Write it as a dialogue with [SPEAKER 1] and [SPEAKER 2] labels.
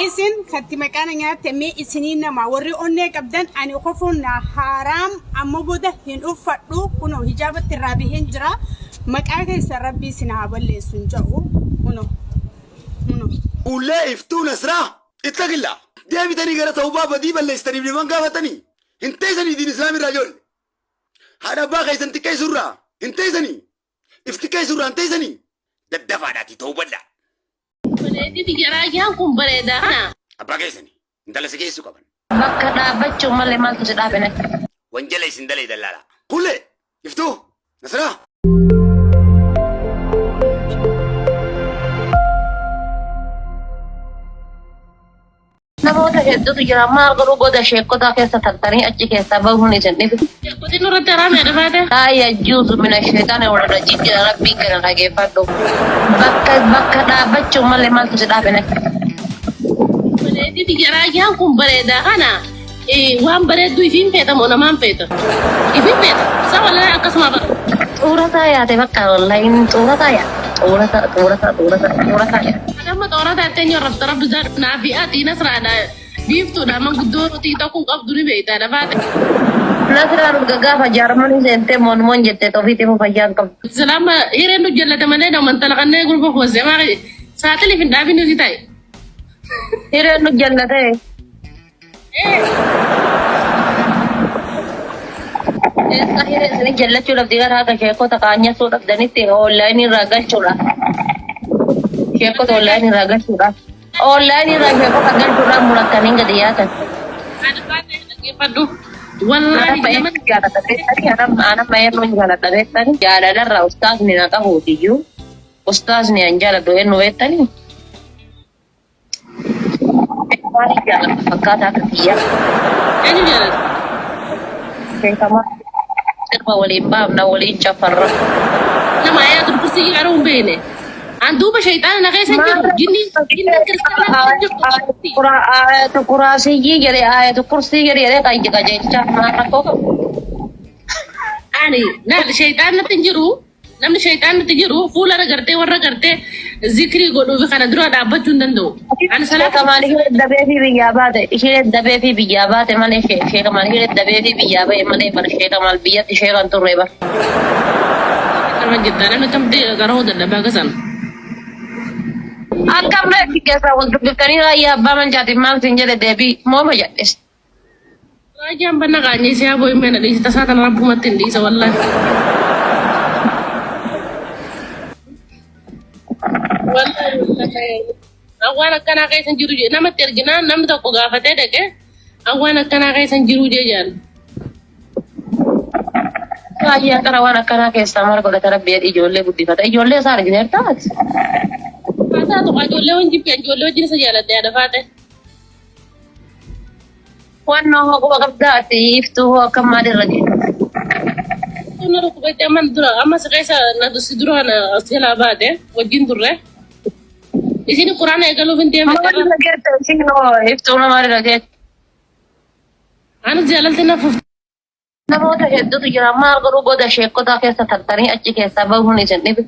[SPEAKER 1] Isin katti maqaa na nyaatte mee isinii nama warri onnee qabdan ani kofoon na haaraam amma booda hin uffadhu kunoo hijaabatti irraa baheen jira maqaa keessan rabbii isin haa balleessu hin jedhu kunoo kunoo.
[SPEAKER 2] Ullee iftuu nasraa ittaqilla deebitanii gara tawbaa badii balleessitaniif dhiifama gaafatanii hin teessanii diin islaam irraa ijoollee haadha abbaa keessan xiqqeessu irraa hin teessanii if xiqqeessu irraa hin teessanii daddafaadhaatii tawbadhaa.
[SPEAKER 3] Bareeddi biyya raayyaan kun bareeda kana.
[SPEAKER 2] Abbaa keessani intala si geessu qaban.
[SPEAKER 4] Bakka dhaabbachuu malee maaltu si dhaabe natti.
[SPEAKER 2] Wanjala isin dalaydan laala. Kulle iftuu nasraa.
[SPEAKER 4] Namoota hedduutu jira maal godhuu goda sheekotaa keessa tartanii achi keessaa bahuun isin dhibe.
[SPEAKER 3] Sheekotiin nurratti haraami adhafaate.
[SPEAKER 4] Laa yajuuzu mina sheexaani wal rajiim jedha rabbiin kana dhageeffadhu. Bakka bakka dhaabbachuu malee maaltu si dhaabe natti.
[SPEAKER 3] Bareeddi biyya raayyaan kun bareeda kana waan bareeddu ifiin feeta moo namaan feeta? Ifiin feeta. Isa walaa akkasuma bara.
[SPEAKER 4] Xuurataa yaate bakka wallahi xuurataa yaate. Xuurataa xuurataa xuurataa xuurataa yaate.
[SPEAKER 3] Kan amma xoorataa itti eenyu arrabsa rabbi isaa naa fi ati nasraadha biiftuudha manguddoo rotii tokko hin qabdu ni beekta dhafaate.
[SPEAKER 4] Nasraan urga gaafa jaarmanii seentee moon moon jettee ofiitiif fayyaa hin qabdu.
[SPEAKER 3] Salaama hireen nu jallate malee nama intala kanneen gurba hoose maa saaxiliif hin dhaabin nuti ta'e.
[SPEAKER 4] Hireen nu jallatee. Eessa hiree isin jallachuu dhabdi gara haga sheekota kaanyasuu dhabdanitti onlaayinii irraa galchuudha. Sheekota onlaayinii irraa galchuudha. Onlaayinii irraa sheekota galchuudhaan murattanii gadi yaatan.
[SPEAKER 3] Ani baatee dhaggeeffadhu. Wallaahi
[SPEAKER 4] Anamma
[SPEAKER 3] nama
[SPEAKER 4] eenyuun jaaladha beektanii anamma eenyuun jaaladha beektanii jaalalarraa ustaazni na qabuutiyyuu ustaazni an jaaladhu eenyu beektanii. Maaliif jaalladha fakkaataa akka kiyyaa.
[SPEAKER 3] Eenyu jaalladha?
[SPEAKER 4] Beekamaa sirba waliin baafna waliin cafarra.
[SPEAKER 3] Nama ayaa kursii garuu hin beekne. An duuba shayxaana na keessa hin jiru. Jinni jinni kiristaanaa keessa jirtu.
[SPEAKER 4] Ayatu kuraasiyyii jedhee ayatu kursii jedhee jedhee qayyi qajeelchaa maal rakkoo qabu.
[SPEAKER 3] Ani laal shayxaan natti hin jiru. Namni shayxaan natti jiru fuula irra gartee warra gartee zikrii godhuuf kana dura dhaabbachuu hin danda'u. Ani salaata
[SPEAKER 4] Sheeka maal ishee dabee fi biyyaa baate ishee dabee fi biyyaa baate malee sheeka maal ishee dabee fi biyyaa ba'e malee bar sheeka maal biyyatti sheeka hin turre bar.
[SPEAKER 3] Nama jirta namni kamti garuu dadhabaa gasan.
[SPEAKER 4] Akkam reefi keessaa wal dubbiftanii raayyaa abbaa manchaatiin maal siin jedhe deebii mooma jedhes.
[SPEAKER 3] Raayyaan banna qaanyee si haa boo'in meena dhiisi tasaa tana rabbumatti hin dhiisa wallaahi. Wallaahi wallaahi. Waan akkanaa keessa hin jiru jee namatti erginaan namni tokko gaafatee dhaqee waan akkanaa keessa hin jiru jee jaal.
[SPEAKER 4] Raayyaa qara waan akkanaa keessaa maal godhata rabbi jedhi ijoollee guddifata ijoollee isaa argineerta ati.
[SPEAKER 3] Haa taatu ijoollee wajjin ijoollee wajjin isa jaaladhe yaada faate.
[SPEAKER 4] Wannoo hoo quba qabdaa ati iftuu hoo akkam maalirra jirti?
[SPEAKER 3] Na dhukkubatti amma dura amma si keessa na si dura na as jalaa baate wajjin turre. Isin quraana eegaluuf hin deemne carraa.
[SPEAKER 4] Maalirra geette isin hoo iftuu maalirra geette?
[SPEAKER 3] Anis jaalalti na fufte.
[SPEAKER 4] Namoota hedduutu jira maal godhuu goda sheekotaa keessa tartanii achi keessaa bahuun isin dhibe.